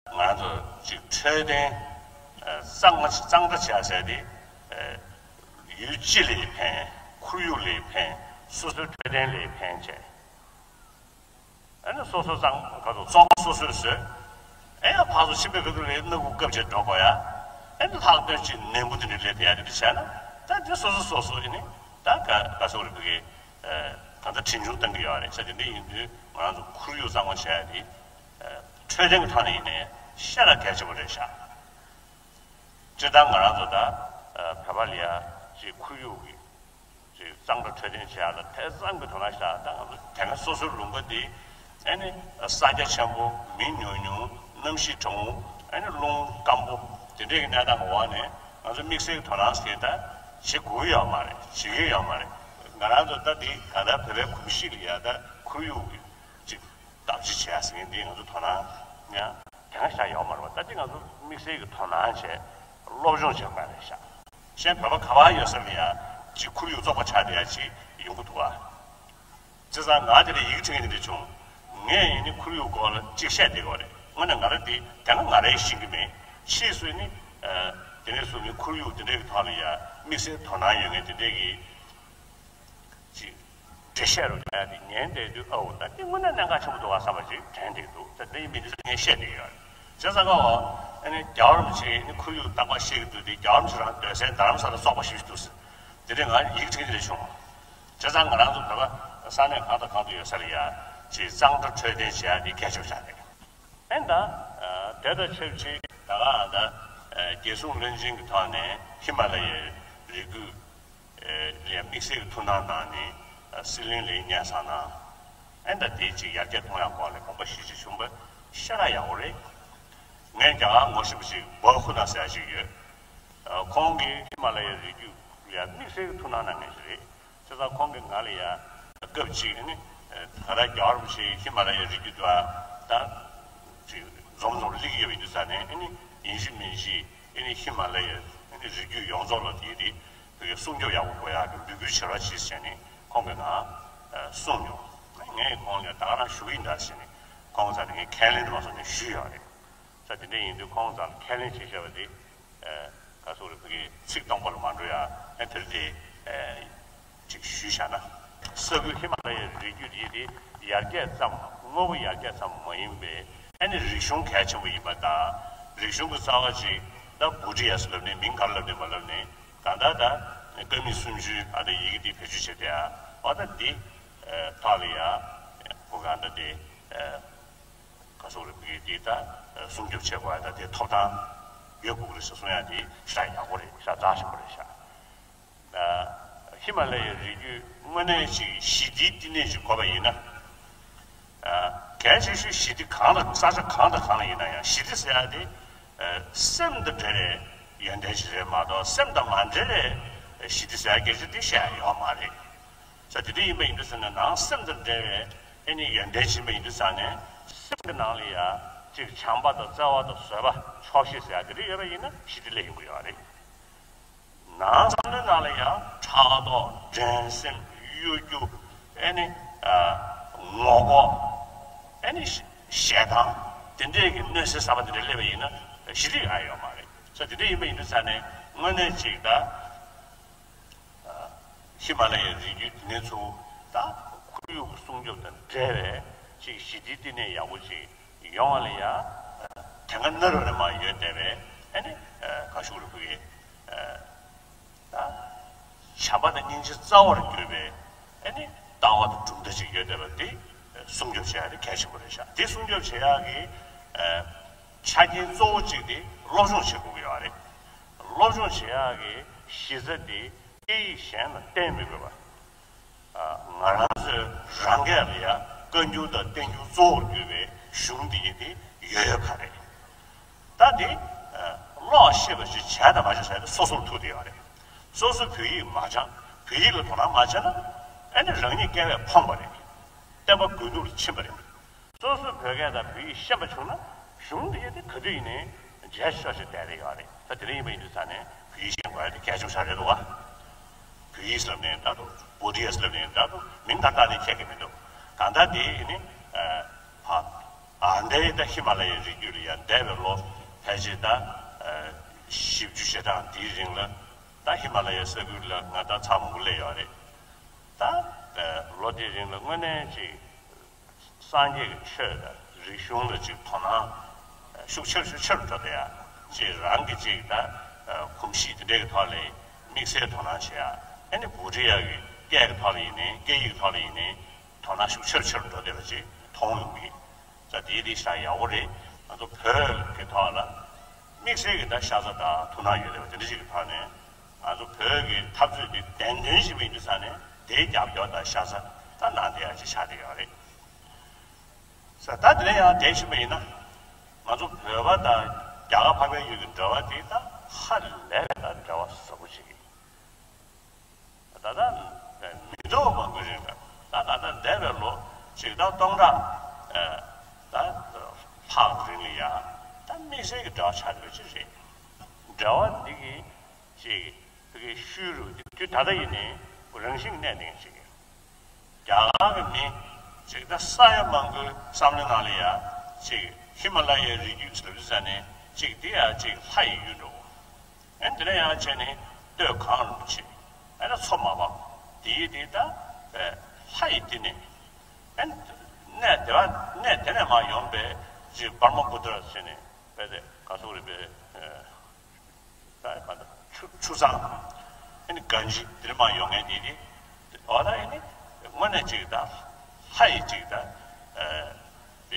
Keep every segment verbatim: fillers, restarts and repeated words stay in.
ང་ཚོ་ཅིག་འཕྲོད་བསྟེན་གཙང་མ་གཙང་སྦྲ་བྱ་ཟེར་ཏེ་ཡུལ་སྤྱི་ལ་ཕན། ཁོར་ཡུག་ལ་ཕན། སོ་སོའི་འཕྲོད་བསྟེན་ལ་ཕན་བྱས། ཨ་ནི་སོ་སོ་གཙང་ག་ཚོད་བཙོང་སོ་སོས་བཟོས། ཨེ་ཡ་ཕར་ཚུར་ཕྱི་པའི་ཁ་ཐུག་ལ་སྣ་ཁུག་བཀབ་བྱས་འགྲོ་དགོས་ཡ། ཨེ་ནི་ལྷག་དོན་ཅིག་ནད་འབུ་དེ་འདྲ་སླེབས་ཡ་དེ་འདྲ་བྱས་ན་ད་དེ་སོ་སོ་སོ་སོ་ཡིན་ནི་ད་ག་ག་སོག་རེ་བུ་གི་གང་ལྟར་གྲོན་ཆུང་བཏང་གི་ཡོད་རེད་ཤག་དེ་འདྲ་ཡིན་དུས་ང་རང་ཚོ་ཁོར་ཡུག་གཙང་མ་བྱས་ཡ་དེ་འཕྲོད་བསྟེན་གྱི་ཐོག་ནས་ཡིན་ནའི་ཤ་ར་གལ་ཆེན་པོ་རེད་ཤག་སྤྱིར་བཏང་ང་རང་ཚོ་ད་བོད་པ་ལ་ཡ་ཅིག་ཁོར་ཡུག་གི་ཅིག་གཙང་སྦྲ་འཕྲོད་བསྟེན་བྱེད་ཡག་ལ་ཐེ་ཚོམ་གྱི་དོ་སྣང་ཤར་ད་ང་ཚོ་དེ་སྔ་སོ་སོའི་ལུང་པ་འདི་ཨ་ནི་ས་རྒྱ་ཆེན་པོ་མི་ཉུང་ཉུང་གནམ་གཤིས་གྲང་མོ་ཨ་ནི་རླུང་སྐམ་པོ་དེ་འདྲའི་གི་གནས་སྟངས་འོག་ནས་ང་ཚོ་དམིགས་བསལ་གྱི་དོ་སྣང་ཟེར་ད་བྱེད་དགོས་ཡོད་མ་རེད། བྱེད་ཀྱི་ཡོད་མ་རེད། ང་རང་ཚོ་ད་འདི་ག་ད་བོད་པའི་གོམས་གཤིས་ལ་ཡ་ད་ཁོར་ཡུག་གི་ཅིག་བརྟག་དཔྱད་བྱེད་ཡ་ཟེར་མཁན་འདི་ང་ཚོ་དོ་སྣང་ཡང་དེ་སྔ་བཞག་ཡོད་མ་རེད་པ། ད་འདི་ང་ཚོ་དམིགས་བསལ་གྱི་དོ་སྣང་བྱས་སློབ་སྦྱོང་བྱེད་པ་རེད་ཤག་གཞན་བོད་པ་ག་བ་ཡོད་ས་ལ་ཡ་ཅིག་ཁོར་ཡུག་བཙོག་པ་ཆགས་བསྡད་ཡ་ཅིག་ཡོང་གི་འདུག་ཨ། བྱས་ཙང་ང་དེ་འདྲ་ཡི་གེ་འབྲི་མཁན་དེ་འདྲ་བྱུང་། ངས་ཡིན་ནི་ཁོར་ཡུག་སྐོར་ལ་ཅིག་བཤད་བསྡད་ཀྱི་ཡོད་རེད། དངོས་གནས་ང་རང་དེ་དེ་སྔ་ང་རང་ཤེས་ཀྱི་མེད། ཕྱིས་སུ་ནི་དེ་ནས་བཟུང་ནས་ཁོར་ཡུག་དེ་འདྲའི་གི་ཐོག་ལ་ཡ་དམིགས་བསལ་དོ་སྣང་ཡོད་མཁན་དེ་འདྲའི་གི་ཅིག་འགྲེལ་བཤད་རུ་བྱས་ཏེ་ཉན་བསྡད་དུས་ཨའོ་ད་འདི་དངོས་གནས་གནད་འགག་ཆེན་པོ་འདུག་ག་བསམ་པ་ཅིག་དྲན་བསྡད་འདུག་ད་འདི་ཡིན་མིན་འདི་ངས་བཤད་བསྡད་ཡོད། བྱས་ཙང་ཀ་བ་ཨ་ནི་རྒྱལ་བ་རིན་པོ་ཆེ་ནི་ཁོར་ཡུག་རྟག་པར་བཤད་ཀྱི་འདུག་སྟེ་རྒྱལ་བ་རིན་པོ་ཆེ་རང་སྡོད་སའི་རྡ་རམ་ས་ལ་བཙོག་པ་ཞེ་པོ་ཅིག་འདུག་ཟེར། དེ་འདྲའི་ང་ཡིག་ཕྲེང་དེ་འདྲ་བྱུང་། བྱས་ཙང་ང་རང་ཚོ་བོད་པ་ས་གནས་གང་དང་གང་དུ་ཡོད་ས་ལ་ཡ་ཅིག་གཙང་སྦྲ་འཕྲོད་བསྟེན་བྱེད་ཡ་འདི་གལ་ཆེན་པོ་ཆགས་རེད། ཨེ་ད། དེ་དང་ཆབས་ཅིག་ད་ག་ཨ་ད། རྒྱལ་སྲུང་བློན་ཆེན་གྱི་ཐོག་ནས་ཧི་མ་ལ་ཡའི་རི་རྒྱུད་ལ་དམིགས་བསལ་གྱི་ཐུགས་སྣང་གནང་ནས་སྲིད་བློན་ལ་སྙན་སེང་གནང་། ཨེ་ད་དེ་ཅིག་ཡར་རྒྱས་གཏོང་ཡག་སྐོར་ལ་དགོངས་པ་བཞེས་བཞིན་བྱུང་བ་ཤ་ར་ཡག་པོ་རེད། ངས་རྒྱ་གར་ངོ་ཤེས་པ་ཅིག་བྷོ་ཁུ་ན་ཟེར་ཡ་ཅིག་ཡོད། ཁོང་གིས་ཧི་མ་ལ་ཡའི་རི་རྒྱུད་ལ་དམིགས་བསལ་གྱི་ཐུགས་སྣང་གནང་མཁན་ཞིག་རེད། བྱས་ཙང་ཁོང་གིས་ང་ལ་ཡ་སྐབས་གཅིག་ཨ་ནི་ད་ལྟ་རྒྱལ་བ་རིན་པོ་ཆེའི་ཧི་མ་ལ་ཡའི་རི་རྒྱུད་དུ་ད་ཅིག་འཛོམས་འཛོམས་སླེབས་ཀྱི་ཡོད་པ་ཡིན་དུས་ཙང་ནས་ཨ་ནི་ཡིན་གཅིག་མིན་གཅིག་ཨ་ནི་ཧི་མ་ལ་ཡའི་ཨ་ནི་རི་རྒྱུད་ཡོངས་རྫོགས་ལ་དེ་རིགས་བོད་ཀྱི་སྲུང་སྐྱོབ་ཡག་པོ་དགོས་ཡག་གི་འབོད་སྐུལ་བྱེད་རོགས་གྱིས་ཟེར་ནས་ཁོང་གིས་ང་གསུངས་མྱོང་། ངས་ཁོང་ལ་ད་ག་རང་ཞུ་གི་ཡིན་ད་ཟེར་ནས་ཁོང་ཚ་ནས་ངས་ཁས་ལེན་དུ་མ་སོང་ནས་ཞུས་ཡོད་རེད། ས་དེ་འདྲ་ཡིན་དུས་ཁོང་ཚང་ལ་ཁས་ལེན་བྱེད་བཞག་པ་དེ། ཨ་ག་སོག་རེ་ཕ་གི་ཚིག་སྟོང་པ་ལ་མ་འགྲོ་ཡ་ཨ་དེར་དེ་ཨ་ཅིག་ཞུས་བཞག་ན། ས་ཁུལ་ཧི་མ་ལ་ཡའི་རི་རྒྱུད་དེ་དེ་ཡར་རྒྱས་ཙམ་དངོས་པོ་ཡར་རྒྱས་ཙམ་མ་ཡིན་པའི་ཨ་ནི་རིག་གཞུང་གལ་ཆེན་པོ་ཡིན་པ་དང་རིག་གཞུང་གི་རྩ་བ་ཅིག་ད་བྷུ་ཏི་ཡ་ཟེར་ལབ་ནས་མིང་ག་རེ་ལབ་ནས་མ་ལབ་ནས་ད་ལྟ་ད་ཀ་མད་སུམ་ཅུའི་ཨ་ད་ཡི་གེ་དེ་བེད་སྤྱོད་བྱེད་དེ་ཨ་ཨ་ད་དེ་ཐོག་ལ་ཡ་བོ་ག་ད་དེ། ག་སོག་རེ་ཕ་གི་དེ་ད་སྲུང་སྐྱོབ་བྱེད་དགོས་ཡ་ད་དེ་ཐོབ་ཐང་ཡོད་དགོས་ཀྱི་རེད་ཟེར་གསུང་ཡ་དེ་ཤ་ཡག་པོ་རེད་ཤ་རྩ་ཆེན་པོ་རེད་ཤ། ཧི་མ་ལ་ཡའི་རི་རྒྱུད་དངོས་གནས་ཅིག་ཞི་བདེའི་བསྟི་གནས་ཅིག་དགོས་པ་ཡིན་ན། གལ་ཆེ་ཤོས་ཞི་བདེ་གང་ལ་ས་ཆ་གང་དང་གང་ལ་ཡིན་ན་ཡང་ཞི་བདེ་ཟེར་ཡ་དེ་སེམས་དང་འབྲེལ་བའི་ཡོན་ཏན་ཅིག་རེད་མ་གཏོགས་སེམས་དང་མ་འབྲེལ་བའི་ཞི་བདེ་ཟེར་ཡ་སྐད་ཆ་དེ་བཤད་ཡ་ཡོད་མ་རེད། ས་དེ་འདྲ་ཡིན་པ་ཡིན་དུས་ཙང་ནས་ནང་སེམས་དང་འབྲེལ་བའི་ཨེ་ནི་ཡོན་ཏན་ཕྱིན་པ་ཡིན་དུས་ཙང་ནས་སེམས་ཀྱི་ནང་ལ་ཡ་ཅིག་བྱམས་པ་དང་བརྩེ་བ་དང་བཟོད་པ་ཆོག་ཤེས་ཟེར་ཡ་དེ་འདྲ་ཡོད་པ་ཡིན་ན་ཞི་བདེ་སླེབས་ཡོང་གི་ཡོད་རེད། ནང་བསམ་བློའི་ནང་ལ་ཡ་ཕྲག་དོག་འགྲན་སེམས་གཡོ་སྒྱུ་ཨེ་ནི་ངོ་རྒོལ་ཨེ་ནི་ཞེ་སྡང་དེ་འདྲས་ཀྱི་གནོད་འཚེ་ཟ་བ་དེ་འདྲ་སླེབས་པ་ཡིན་ན་ཞི་བདེ་ཡོང་ཡ་ཡོད་མ་རེད། ས་དེ་འདྲ་ཡིན་པ་ཡིན་དུས་ཙང་ནས་དངོས་གནས་ཅིག་ད། ཧི་མ་ལ་ཡའི་རི་རྒྱུད་དེ་ནས་ཚུར་ད་ཁོར་ཡུག་སྲུང་སྐྱོབ་དང་འབྲེལ་བའི་ཅིག་ཞི་བདེའི་བསྟི་གནས་ཡག་པོ་ཅིག་ཡོང་བ་ལ་ཡ། དེ་སྔ་ནར་བ་ནས་མ་ཡོད་བསྡད་པའི་ཨ་ནི་ག་ཤུག་རུ་ཕུ་གི་ད་བྱམས་པ་དང་སྙིང་རྗེ་རྩ་བར་གྱུར་པའི་ཨ་ནི་ལྟ་བ་དང་གྲུབ་མཐའ་ཅིག་ཡོད་བསྡད་པ་དེ་སྲུང་སྐྱོབ་བྱེད་ཡ་དེ་གལ་ཆེན་པོ་རེད་ཤག་དེ་སྲུང་སྐྱོབ་བྱེད་ཡ་གི་ཆ་རྐྱེན་གཙོ་བོ་གཅིག་དེ་སློབ་སྦྱོང་བྱེད་དགོས་ཀྱི་ཡོད་རེད། སློབ་སྦྱོང་བྱེད་ཡག་གི་གཞི་རྩ་དེ་སྐད་ཡིག་གཞན་ལ་བརྟེན་མི་དགོས་པ། ང་རང་ཚོའི་རང་སྐད་ལ་ཡ་བཀའ་འགྱུར་དང་བསྟན་འགྱུར་གཙོ་བོར་གྱུར་པའི་གཞུང་འདི་ཡི་དེ་ཡོད་ཡོད་ཁ་རེད། ད་དེ་ཀློག་ཤེས་པ་ཞིག་བྱས་དང་མ་བྱས་ཟེར་ཏེ་སོ་སོར་ཐུག་བསྡད་ཡོད་རེད། སོ་སོ་བོད་ཡིག་མ་སྦྱངས་བོད་ཡིག་ལ་དོ་སྣང་མ་བྱས་ན་ཨ་ནི་རང་ཉིད་སྐལ་བས་ཕོངས་པ་རེད། བསྟན་པ་རྒུད་འཐུང་ལ་ཕྱིན་པ་རེད། སོ་སོའི་བོད་སྐད་དང་བོད་ཡིག་ཤེས་པ་བྱུང་ན་གཞུང་འདི་ཡ་དེ་ག་དུས་ཡིན་ནའི་མཇལ་ཆོག་ཤེས་བསྡད་རེ་ཡོད་རེད། ད་དེ་རིང་ཡིན་པ་ཡིན་དུས་ཙང་ནས་བོད་ཡིག་ཤེས་དགོས་ཡ་དེ་གལ་ཆེན་ཆགས་རེད་འདུག་བ། བོད་ཡིག་ལབ་ནའི་འདྲ་འདུག་བྷུ་ཏི་ཡིག་ལབ་ནའི་འདྲ་འདུག་མིང་ད་ལྟ་ནས་ཁྱད་ཀྱི་མི་འདུག་གང་ལྟར་དེ་ཡིན་ནི་ཕ། ད་ལྟའི་ད་ཧི་མ་ལ་ཡའི་རི་རྒྱུད་ལ་ཡང་འདས་པའི་ལོ་ཕལ་ཆེར་ད་བཞི་བཅུ་ཞེ་གྲངས་འདིའི་རིང་ལ་ད་ཧི་མ་ལ་ཡའི་ས་ཁུལ་ལ་ང་ད་ཚ་མང་པོ་སླེབས་ཡོད་རེད། ད་ལོ་དེའི་རིང་ལ་དངོས་གནས་ཅིག་སངས་རྒྱས་ཀྱི་ཆོས་དང་རིག་གཞུང་ལ་ཅིག་དོ་སྣང་ཤུགས་ཆེ་རུ་ཤུགས་ཆེ་རུ་འགྲོ་བསྡད་ཡ། ཅིག་རང་གི་ཅིག་ད་གོམས་གཤིས་དེ་འདྲའི་གི་ཐོག་ལ་དམིགས་བསལ་དོ་སྣང་བྱེད་ཡ། ཨ་ནི་བྷོ་ཊི་ཡ་གི་སྐད་ཀྱི་ཐོག་ལ་ཡིན་ནའི་སྐད་ཡིག་གི་ཐོག་ལ་ཡིན་ནའི་དོ་སྣང་ཤུགས་ཆེ་རུ་ཆེ་རུ་འགྲོ་བསྡད་པ་ཅིག་མཐོང་ཡོང་གི། ད་དེའི་རིགས་ཤག་ཡག་པོ་རེད། ང་ཚོ་བོད་ཀྱི་ཐོག་ལ་དམིགས་བསལ་གྱི་ད་ཤ་ཚ་དང་ཐུགས་སྣང་ཡོད་རེད་བ། དེ་འདྲ་ཞིག་གི་ཐོག་ནས་ང་ཚོ་བོད་ཀྱི་འཐབ་རྩོད་འདི་བདེན་དོན་ཞིག་མིན་འདུག་ས་ནས་དེའི་རྒྱབ་སྐྱོར་དང་ཤ་ཚ་ད་གནང་བསྡད་ཡ་ཅིག་ཆགས་བསྡད་ཡོད་རེད། ས་ད་དེ་ནས་ཡང་དེ་ཞིག་མ་ཡིན་ན་ང་ཚོ་བོད་པ་དང་རྒྱ་གར་འཕགས་པའི་ཡུལ་གྱི་འབྲེལ་བ་དེ་ད་ཧ་ལས་པའི་ད་འབྲེལ་བ་ཟབ་པོ་ཞིག་ཡིན། ད་ལྟ་མི་ཐོག་མང་པོའི་རིང་ལ་ད་ད་ལྟ་འདས་པའི་ལོ་ཅིག་དང་སྟོང་ཕྲག་ད་ལྷག་རིང་ལ་ཡ་ད་དམིགས་བསལ་གྱི་འབྲེལ་བ་ཆགས་ཡོད་ཅིག་རེད། འབྲེལ་བ་འདི་གི་ཅིག་ཕ་གི་ཤུལ་རུ་དུས་ད་ལྟ་ཡིན་ནའི་རང་བཞིན་གནས་བསྡད་ཅིག་རྒྱ་གར་གྱི་མི་ཅིག་ད་ས་ཡ་མང་པོའི་བསམ་བློའི་ནང་ལ་ཡ་ཅིག་ཧི་མ་ལ་ཡའི་རི་རྒྱུད་ཟེར་དུས་ཙ་ནས་ཅིག་འདི་ཡ་ཅིག་ལྷ་ཡི་ཡུལ་འགྲོ། ཨན་དེ་ནས་ཡང་བྱས་ནས་སྟོད་གངས་རིན་པོ་ཆེ། ཨན་མཚོ་མ་འབབ། དེའི་དེ་ད་ལྷ་ཡི་དེ་ནས། ཨན་གནས་དེ་བ་གནས་དེ་ནས་མ་ཡོང་པའི་ཅིག་པར་མ་པུ་ཏྲ་ཟེར་ནས་པས་དེ་ག་སོག་རེད་པས། ད་ག་ད་ཆུ་ཆུ་གཙང་། ཨན་གན་ཇི་དེ་ནས་མ་ཡོང་ངས་དེ་དེ་འོ་ད་ཨན་དངོས་གནས་ཅིག་ད་ལྷ་ཡི་ཅིག་ད་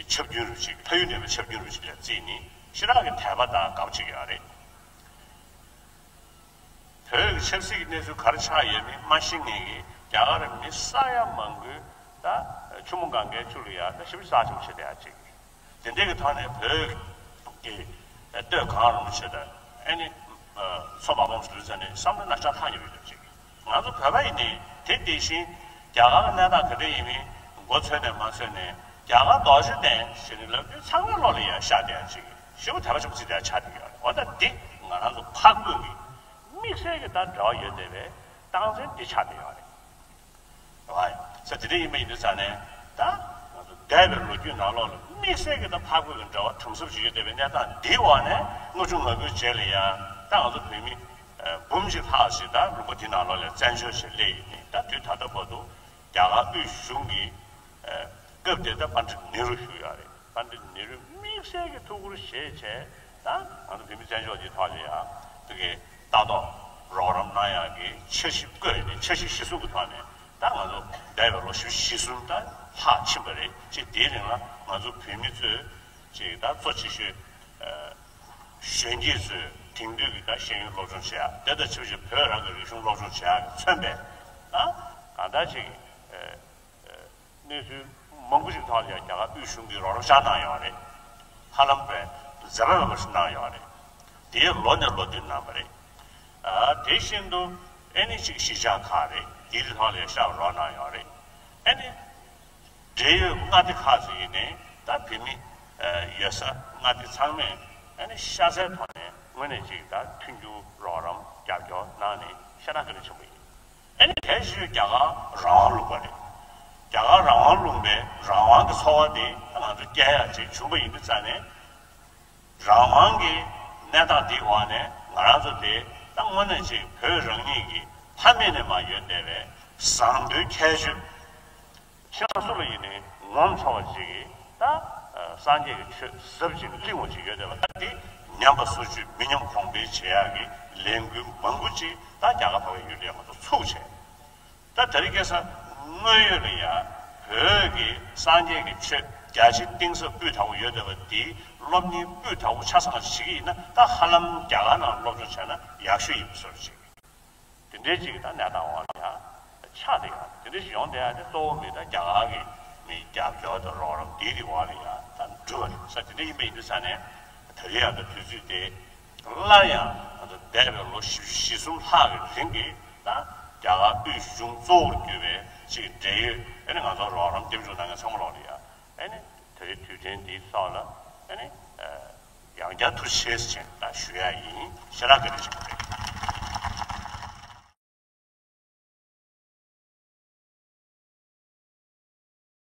ཆབ་རྒྱུན་རུ་ཅིག་ལྷ་ཡུལ་ནས་པའི་ཆབ་རྒྱུན་རུ་ཅིག་ལ་བརྩིས་ནས་ཞེ་དྲག་གི་དད་པ་དང་དགའ་བོ་ཅིག་ཡོད་རེད། བོད་ཀྱི་ཆབ་སྲིད་ཀྱི་གནས་ཚུལ་ག་རེ་ཆགས་ཡོད་མེད་མ་ཤེས་མཁན་གྱི་རྒྱ་གར་མི་ས་ཡ་མང་པོས་ད་ཆུ་མོ་གངྒཱའི་ཆུ་ལ་ཡ་ད་ཞིབ་ཚགས་ཆེན་པོ་བྱེད་བསྡད་ཡ་ཅིག་དེ་འདྲའི་གི་ཐོག་ནས་བོད་ཀྱི་སྟོད་གངས་རིན་པོ་ཆེ་དང་ཨ་ནི་མཚོ་མ་འབབ་ཟེར་ཙ་ནས་བསམ་བློ་རྣམ་གཞག་ལྷག་ཡོད་པའི་ལུགས་ཅིག་ང་ཚོ་བོད་པ་ཡིན་ནའི་དེ་དེ་བཞིན་རྒྱ་གར་གྱི་གནས་སྟངས་ག་འདྲ་ཡིན་མིན་མགོ་འཚོས་ནས་མ་འཚོས་ནས་རྒྱ་གར་རྡོ་རྗེ་གདན་ཟེར་ནས་ལབ་དུས་ཚང་མའི་བློ་ལ་ཡ་ཤར་བསྡད་ཡ་ཅིག་ཞེ་པོ་དད་པ་ཆེན་པོ་བརྩི་བསྡད་ཡ་ཆགས་བསྡད་ཡོད་རེད། འོ་ད་འདི་ང་རང་ཚོ་འཕགས་བོད་ཀྱི་དམིགས་བསལ་གྱི་ད་འབྲེལ་བ་ཡོད་བསྡད་པའི་རྟགས་མཚན་འདི་ཆགས་བསྡད་ཡོད་རེད། རེད་བ། ས་དེ་འདྲ་ཡིན་པ་ཡིན་དུས་ཙང་ནས་ད་ང་ཚོ་འདས་པའི་ལོ་རྒྱུས་ནང་ལོགས་ལ་དམིགས་བསལ་གྱི་ད་འཕགས་བོད་ཀྱི་འབྲེལ་བ་དམ་ཟབ་ཅིག་ཡོད་བསྡད་པའི་གནས་སྟངས་འདིའི་འོག་ནས་ལྔ་བཅུ་ང་དགུའི་རྗེས་ལ་ཡང་ད་ང་ཚོ་བོད་མི་འབུམ་གཅིག་ལྷག་ཞིག་ད་ལུང་པ་འདི་ནང་ལོགས་ལ་བཙན་བྱོལ་ཞིག་སླེབས་ཡོད་ནས་ད་དུས་ད་ལྟ་བར་དུ་རྒྱ་གར་དབུས་གཞུང་གི་སྐབས་དེ་ད་པཎྜི་ཏ་ནེ་རུ་བཞུགས་ཡོད་རེད། པཎྜི་ཏ་ནེ་རུས་དམིགས་བསལ་གྱི་ཐུགས་ཁུར་བཞེས་བྱས་ད་ང་ཚོ་བོད་མི་བཙན་བྱོལ་གྱི་ཐོག་ལ་ཡང་དེ་གའི་ལྟ་རྟོག་རོགས་རམ་གནང་ཡག་གི་འཆར་གཞི་བཀོད་ནས་འཆར་གཞི་གཞིར་བཟུང་གི་ཐོག་ནས་ད་ང་ཚོ་འདས་པའི་ལོ་བཞི་བཅུ་ཞེ་གསུམ་ད་ལྷག་ཕྱིན་པ་རེད། ཅེས་དེའི་རིང་ལ་ང་ཚོ་བོད་མི་ཚོས་ཅིག་ད་གཙོ་ཆེ་ཤོས་གཞོན་སྐྱེས་ཚོས་དེང་དུས་ཀྱི་ད་ཤེས་ཡོན་སློབ་སྦྱོང་བྱེད་ཡག་དེ་དང་ཆབས་ཅིག་བོད་རང་གི་རིག་གཞུང་སློབ་སྦྱོང་བྱེད་ཡག་གི་མཚོན་པའི་ད་གང་ལྟར་ཅིག་གནས་ཚུལ་མང་པོ་ཞིག་ཐོག་ལ་ཡང་རྒྱ་གར་དབུས་གཞུང་གིས་རོགས་རམ་ཤར་གནང་ཡོད་རེད། ཧ་ལམ་པའི་འཛད་པ་མེད་པ་ཞིག་གནང་ཡོད་རེད། དེའི་ལོ་ནས་ལོ་བསྟུད་གནང་བ་རེད། ཨ་དེ་བཞིན་དུ་ཨེ་ནི་གཅིག་གཞིས་ཆགས་ཁག་རེད། དེའི་ཐོག་ལ་ཤར་རོགས་གནང་ཡོད་རེད། ཨེ་ནི་འབྲེལ་ཡོད་མངའ་སྡེ་ཁག་ཅིག་ཡིན་ནའི་ད་བོད་མི་ཡོད་ས་མངའ་སྡེ་ཚང་མས་ཨེ་ནི་ཤ་ཚའི་ཐོག་ནས་དངོས་གནས་གཅིག་ད་མཐུན་འགྱུར་རོགས་རམ་རྒྱབ་སྐྱོར་གནང་ནས་ཤ་ན་ག་རེ་ཆེན་པོ་ཡིན། ཨ་ནི་གལ་ཆེ་ཤོས་རྒྱ་གར་རང་དབང་ལུང་པ་རེད། རྒྱ་གར་རང་དབང་ལུང་པའི་རང་དབང་གི་ཚོར་བ་དེ་ང་ཚོ་སྐྱེ་ཡག་ཅིག་བྱུང་པ་ཡིན་དུས་ཙང་ནས་རང་དབང་གི་གནས་སྟངས་འདིའི་འོག་ནས་ང་རང་ཚོ་དེ་ད་དངོས་གནས་ཅིག་བོད་རང་ཉིད་ཀྱི་ཕ་མེས་ནས་མར་ཡོད་བསྡད་པའི་བཟང་པོའི་ཁྱད་ཆོས་ཁྱེད་རང་སུ་ལ་ཡིན་ནའི་ངོམ་ཆོག་པ་ཅིག་གིས་ད་སངས་རྒྱས་ཀྱི་ཆོས་ཟབ་ཅིང་བརླིང་བ་ཅིག་ཡོད་བསྡད་པ་ད་འདི་ཉམས་པ་སོར་ཆུད་མི་ཉམས་གོང་འཕེལ་བྱེད་ཡག་གི་ལས་འགུལ་མང་པོ་ཅིག་ད་རྒྱ་གར་འཕགས་པའི་ཡུལ་ལ་ང་ཚོ་ཚུགས་བྱས། ད་དེ་རིང་ཁ་སང་དངོས་ཡོད་ལ་ཡ་བོད་ཀྱི་སངས་རྒྱས་ཀྱི་ཆོས་རྒྱ་ཆེ་གཏིང་ཟབ་སྤུས་དག་པོ་ཡོད་བསྡད་པ་འདི་སློབ་གཉེར་སྤུས་དག་པོ་ཆ་ཚང་བྱེད་ཀྱི་ཡིན་ན་ད་ཧ་ལམ་རྒྱ་གར་ནང་སློབ་སྦྱོང་བྱས་ན་ཡག་ཤོས་ཡིན་པའི་བཟོ་འདྲ་ཅིག་དེ་འདྲའི་ཅིག་ད་གནས་སྟངས་འོག་ལ་ཡ་ཆགས་བསྡད་ཡོད། དེ་འདྲ་ཞིག་ཡོང་བསྡད་ཡ་དེ་གཙོ་བོ་མི་ད་རྒྱ་གར་གྱི་མི་རྒྱབ་སྐྱོར་དང་རོགས་རམ་དེའི་རིགས་འོག་ལ་ཡ་ད་འགྲོ་བ་རེད་ས། དེ་འདྲ་ཡིན་པ་ཡིན་དུས་ས་ནས་ད་རེས་ཡ་ད་དུས་ཚོད་དེ། སླར་ཡང་ང་ཚོ་འདས་པའི་ལོ་བཞི་བཅུ་ཞེ་གསུམ་ལྷག་གི་རིང་གི་ད་རྒྱ་གར་དབུས་གཞུང་གཙོ་བོར་གྱུར་པའི་ཅིག་འབྲེལ་ཡོད་ཨ་ནི་ང་ཚོ་རོགས་རམ་རྒྱབ་སྐྱོར་གནང་མཁན་ཚང་མ་ལོག་ལ་ཡ་ཨ་ནི་ད་རེས་དུས་དྲན་འདིའི་ཐོག་ལ་ཨ་ནི་ཡང་བསྐྱར་ཐུགས་རྗེ་ཆེ་ཟེར་ད་ཞུ་ཡ་ཡིན། ཞེ་དྲག་བཀའ་དྲིན་ཆེ།